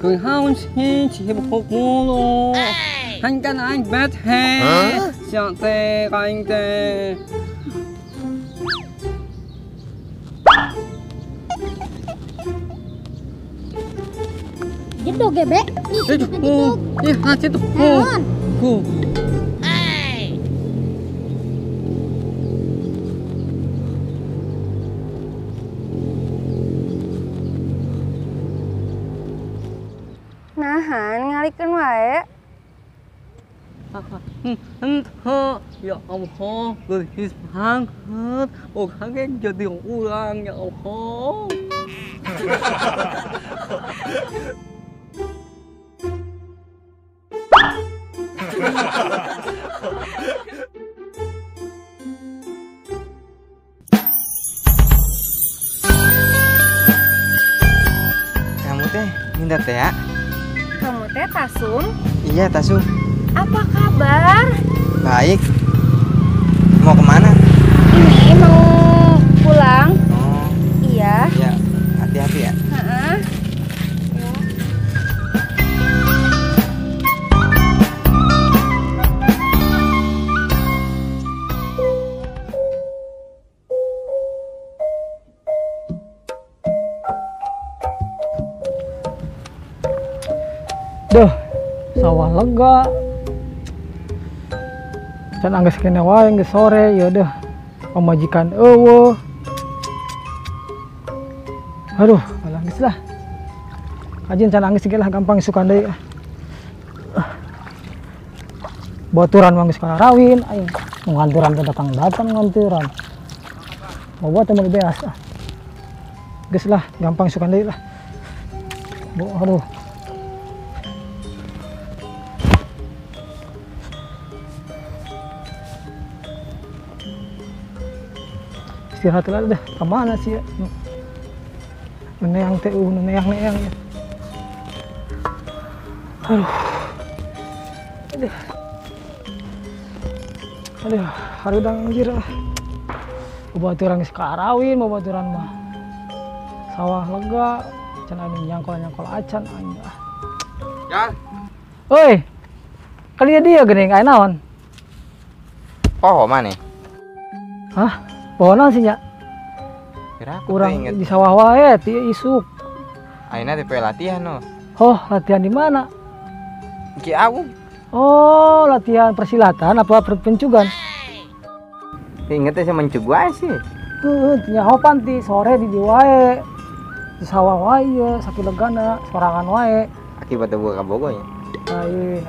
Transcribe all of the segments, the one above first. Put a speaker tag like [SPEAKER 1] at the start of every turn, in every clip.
[SPEAKER 1] 很好奇，岂不咕噜，很干爱白黑，想这个的。
[SPEAKER 2] Jedog ya, Be? Jedog.
[SPEAKER 1] Ih, jedog. Ku.
[SPEAKER 3] Nahan ngalikeun wae.
[SPEAKER 1] Henteu, ya Allah, geulis banget. Oh, kaget jadi urang ya Allah.
[SPEAKER 4] Kamu teh minta teh ya?
[SPEAKER 3] Kamu teh Tasum?
[SPEAKER 4] Iya Tasum.
[SPEAKER 3] Apa kabar?
[SPEAKER 4] Baik. Mau kemana?
[SPEAKER 3] Ini mau pulang.
[SPEAKER 4] Oh.
[SPEAKER 3] Iya.
[SPEAKER 4] Iya. Hati-hati ya.
[SPEAKER 3] Heeh.
[SPEAKER 5] Duh, sawah lega. Can angges kene wae geus sore ya deh. Pamajikan eueuh. Aduh, alah geus lah. Kajin can angges ge lah gampang isukan deui. Baturan mah geus kararawin aing. Nganturan teh datang-datang nganturan. Bobo teh meuli beas ah. Geus lah, gampang isukan deui lah. Aduh. Istirahat lah deh, kemana sih ya? Neang teh, neang neang ya. Aduh, aduh, aduh, harudang anjir lah. Baturan geus karawin, baturan mah sawah lega, can anu nyangkol-nyangkol acan aing ah.
[SPEAKER 4] Ya.
[SPEAKER 5] Oi. Kali dia geuning aya naon?
[SPEAKER 4] Poho maneh?
[SPEAKER 5] Hah? Poho sih nya? Kurang di sawah wae ti isuk.
[SPEAKER 4] Ayeuna teh latihan no.
[SPEAKER 5] Oh, latihan di mana?
[SPEAKER 4] Ki aku.
[SPEAKER 5] Oh, latihan persilatan apa pencugan?
[SPEAKER 4] Inget teh mencug wae sih.
[SPEAKER 5] Heuh, nyaho pan ti sore di dieu wae. Di sawah wae ye, sakilegana sorangan wae.
[SPEAKER 4] Akibat teu kabogo nya.
[SPEAKER 5] Lain,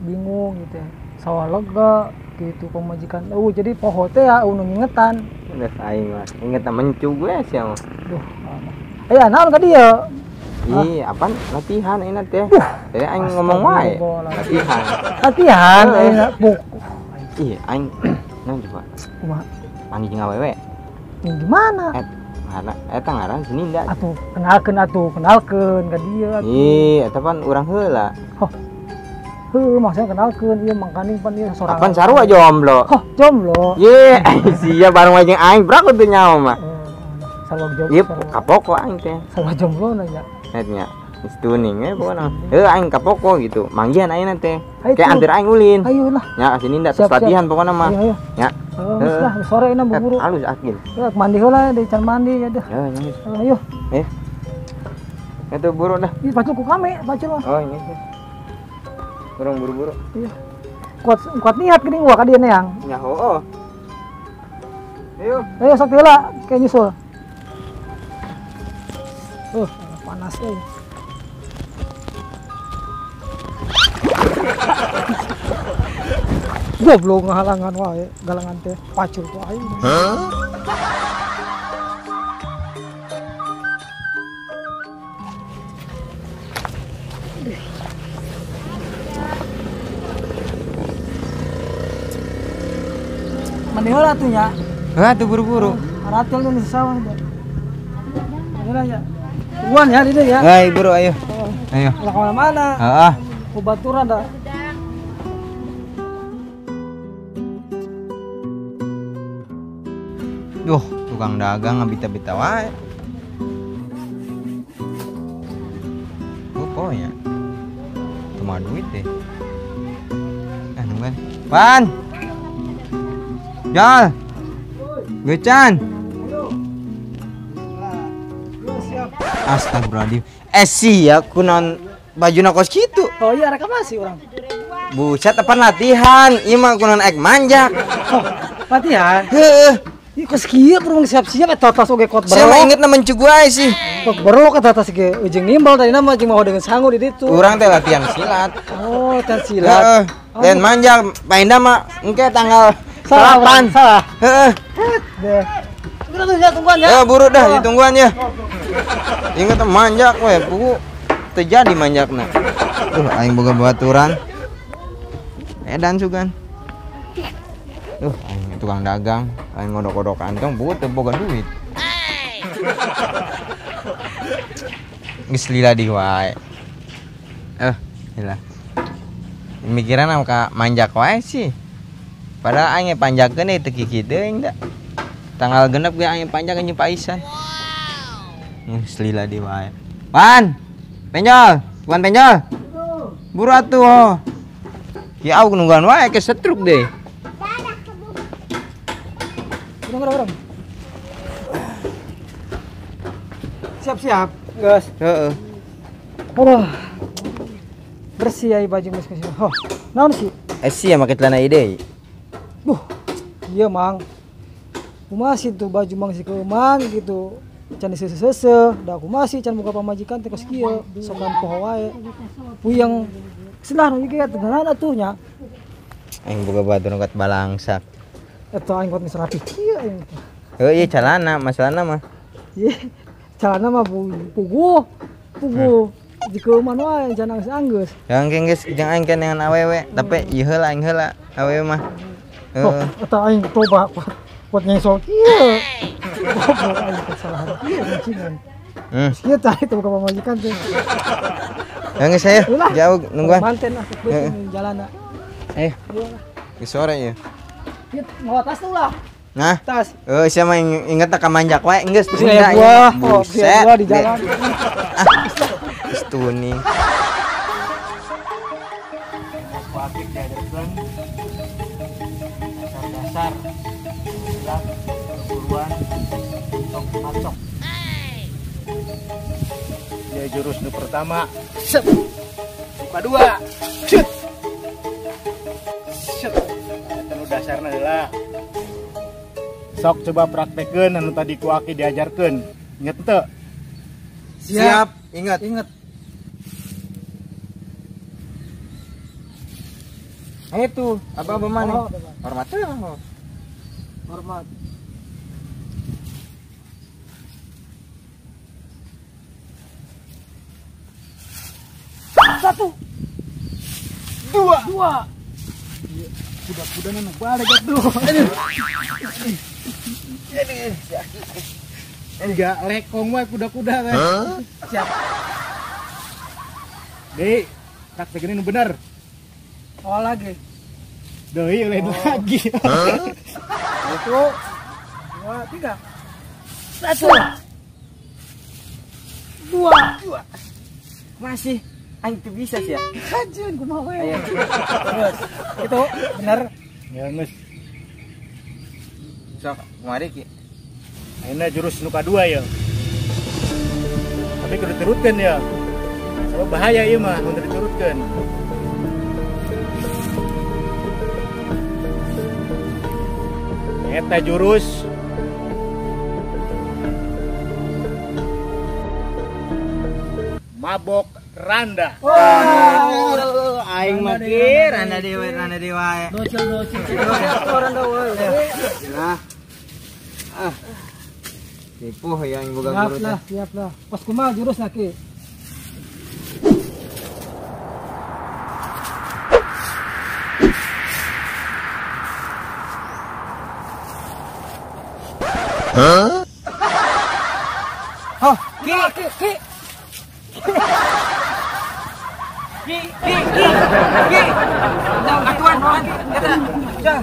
[SPEAKER 5] bingung gitu ya. Sawah lega gitu pemajikan. Oh, jadi poho teh ya nu ngingetan.
[SPEAKER 4] Geus aing mah inget mencug we sia mah.
[SPEAKER 5] Duh. Aya naon ka dieu?
[SPEAKER 4] Ih, apaan latihan ayeuna teh? Jadi aing ngomong wae. Latihan.
[SPEAKER 5] Latihan ayeuna buk.
[SPEAKER 4] Ih, aing naon coba?
[SPEAKER 5] Kumaha?
[SPEAKER 4] Panggih jeung awewe.
[SPEAKER 5] Di mana?
[SPEAKER 4] Eta ngaran si Ninda.
[SPEAKER 5] Atuh kenalkeun atuh, kenalkeun ka dieu atuh.
[SPEAKER 4] Ih, eta pan urang heula.
[SPEAKER 5] Hah. Heuh, maksudnya kenalkeun ieu mangkaning pan ieu sorangan.
[SPEAKER 4] Apan sarua jomblo.
[SPEAKER 5] Hah, jomblo.
[SPEAKER 4] Ye, sia bareng wae jeung aing brak teu nyaho mah.
[SPEAKER 5] Sarua jomblo.
[SPEAKER 4] Ieu kapoko aing teh.
[SPEAKER 5] Sarua jomblo na nya.
[SPEAKER 4] Eta nya. Geus tuning we pokona. Heuh aing kapoko gitu. Manggihan ayeuna teh. Kayak anter aing ulin.
[SPEAKER 5] Ayo lah.
[SPEAKER 4] Nya ka si Ninda terus latihan pokona mah.
[SPEAKER 5] Ayo.
[SPEAKER 4] Nya.
[SPEAKER 5] Heeh, lah sore ini buru-buru.
[SPEAKER 4] Halus akil.
[SPEAKER 5] Ya, mandi heula di can mandi ya deh.
[SPEAKER 4] Ya, nya.
[SPEAKER 5] Ayo.
[SPEAKER 4] Eh. Itu buru dah.
[SPEAKER 5] Ih, pacul ku kami, pacul mah.
[SPEAKER 4] Oh, ini sih. Kurang buru-buru.
[SPEAKER 5] Iya. Kuat kuat niat geuning wah ka dieu neang.
[SPEAKER 4] Nya heueuh. Ayo.
[SPEAKER 5] Ayo sok heula kayak nyusul. Panas euy. Goblok ngahalangan wae, galangan teh pacul ku aing.
[SPEAKER 4] Hah?
[SPEAKER 5] Mandi heula atuh nya.
[SPEAKER 4] Heuh atuh buru-buru.
[SPEAKER 5] Aratil nu sawah teh. Heula ya. Buruan ya di ya.
[SPEAKER 4] Hai buru ayo. Ayo.
[SPEAKER 5] Ulah kemana-mana.
[SPEAKER 4] Heeh.
[SPEAKER 5] Kubaturan dah.
[SPEAKER 4] Duh, tukang dagang ngabita-bita wae. Poho ya. Cuma duit deh. Nungguan. Pan. Jol. Gecan. Astagfirullahaladzim. Sia kunaon bajuna kos kitu.
[SPEAKER 5] Oh iya rek masih urang.
[SPEAKER 4] Buset apa latihan? Ieu mah kunaon ek manjak.
[SPEAKER 5] Oh, latihan?
[SPEAKER 4] Heeh.
[SPEAKER 5] Ih kos kieu perlu siap-siap eta tas oge kot
[SPEAKER 4] Saya
[SPEAKER 5] berlok.
[SPEAKER 4] mah ingetna mencug wae sih.
[SPEAKER 5] Kot berlok eta tas ge ujung nimbal tadi nama jeung mau dengan sangu di ditu.
[SPEAKER 4] Urang teh latihan silat.
[SPEAKER 5] Oh, latihan silat.
[SPEAKER 4] Heeh. Latihan manjak, paindah mah engke tanggal
[SPEAKER 5] Salah,
[SPEAKER 4] 8.
[SPEAKER 5] salah.
[SPEAKER 4] Heeh.
[SPEAKER 5] Deh. Udah tuh ya tungguan ya.
[SPEAKER 4] Ya buru dah ditungguan ya. Ingat manjak we, buku terjadi manjakna. Tuh aing boga baturan. Edan sugan. Tuh aing tukang dagang, aing ngodok-godok kantong buku teu boga duit. Geus lila di wae. Lila. Mikiran ka manjak wae sih. Padahal aing panjakkeun teu kikieu teuing da. Tanggal genep ge aing panjak jeung paisan. Geus lila di wae. Wan. Penjol, bukan penjol. Buru atuh. Oh. Ya aku nungguan wae ke setruk deh.
[SPEAKER 5] Urang. Siap-siap, guys.
[SPEAKER 4] Heeh.
[SPEAKER 5] Aduh. Bersih ya baju geus geus. Oh, naon sih?
[SPEAKER 4] Sia make celana ide.
[SPEAKER 5] Duh. Iya, Mang. Kumaha sih tuh baju mang si keumang gitu. Can diseuseuseuh, da kumaha sih can boga pamajikan teh kos kieu, sokan poho wae. Puyeng. Selah nu ieu teu atuh nya.
[SPEAKER 4] Aing boga batu nu kat balangsak.
[SPEAKER 5] Eta aing kuat geus rapi kieu aing.
[SPEAKER 4] Heuh ieu celana, masalahna mah.
[SPEAKER 5] Ieu celana mah puguh. Puguh. Dikeuman wae can anggeus.
[SPEAKER 4] Yang geus jeung aing dengan awewe, tapi ieu heula aing heula awewe mah.
[SPEAKER 5] Oh, eta aing toba kuat nyesol kieu. Goblok aing kesalahan kieu kuncingan. Kieu tah itu boga pamajikan teh.
[SPEAKER 4] Yang geus saya jauh nungguan.
[SPEAKER 5] Manten ah beuteung jalana.
[SPEAKER 4] Ayo. Geus sore ieu.
[SPEAKER 5] Ieu mawa tas tuh lah.
[SPEAKER 4] Nah,
[SPEAKER 5] tas.
[SPEAKER 4] Sia mah inget ka manjak wae geus
[SPEAKER 5] bunda.
[SPEAKER 4] Buset.
[SPEAKER 5] Gua di jalan.
[SPEAKER 4] Geus tuning.
[SPEAKER 6] Ku apik diajarkeun dasar-dasar silat perguruan cok macok.
[SPEAKER 7] Ya jurus nu pertama. Set. Nu kadua. Set. Set. Eta nu dasarna heula. Sok coba praktekeun anu tadi ku aki diajarkeun. Inget teu?
[SPEAKER 4] Siap, ingat.
[SPEAKER 5] Ingat.
[SPEAKER 4] Itu, apa mana? Hormat tuh.
[SPEAKER 5] Hormat. Satu. Dua. Dua.
[SPEAKER 7] Kuda-kuda nu balik atuh. Enggak lekong wae kuda-kuda teh.
[SPEAKER 5] Siap.
[SPEAKER 7] Deui, praktekeun nu bener.
[SPEAKER 5] Oh lagi.
[SPEAKER 7] Deui lain lagi.
[SPEAKER 5] Satu, dua, tiga. Satu. Dua. Dua.
[SPEAKER 4] Masih aing teu bisa sih ya.
[SPEAKER 5] Hajeun kumaha we. Terus. Itu bener.
[SPEAKER 7] Ya geus.
[SPEAKER 4] Sok kumari ki.
[SPEAKER 7] Ayeuna jurus nu kadua ya. Tapi kudu diturutkeun ya. Sebab bahaya ieu mah mun teu diturutkeun. Eta jurus mabok randa.
[SPEAKER 4] Wah, aing mah ki randa dewe wae.
[SPEAKER 5] Docil docil. Randa wae.
[SPEAKER 4] Nah. Ah. Tipuh ya aing boga guru teh.
[SPEAKER 5] Siap lah, siap lah. Pas kumaha jurusna ki?
[SPEAKER 4] Hah?
[SPEAKER 5] Oh, ki ki ki. Ki ki ki. Ki. Atuan, atuan. Eta.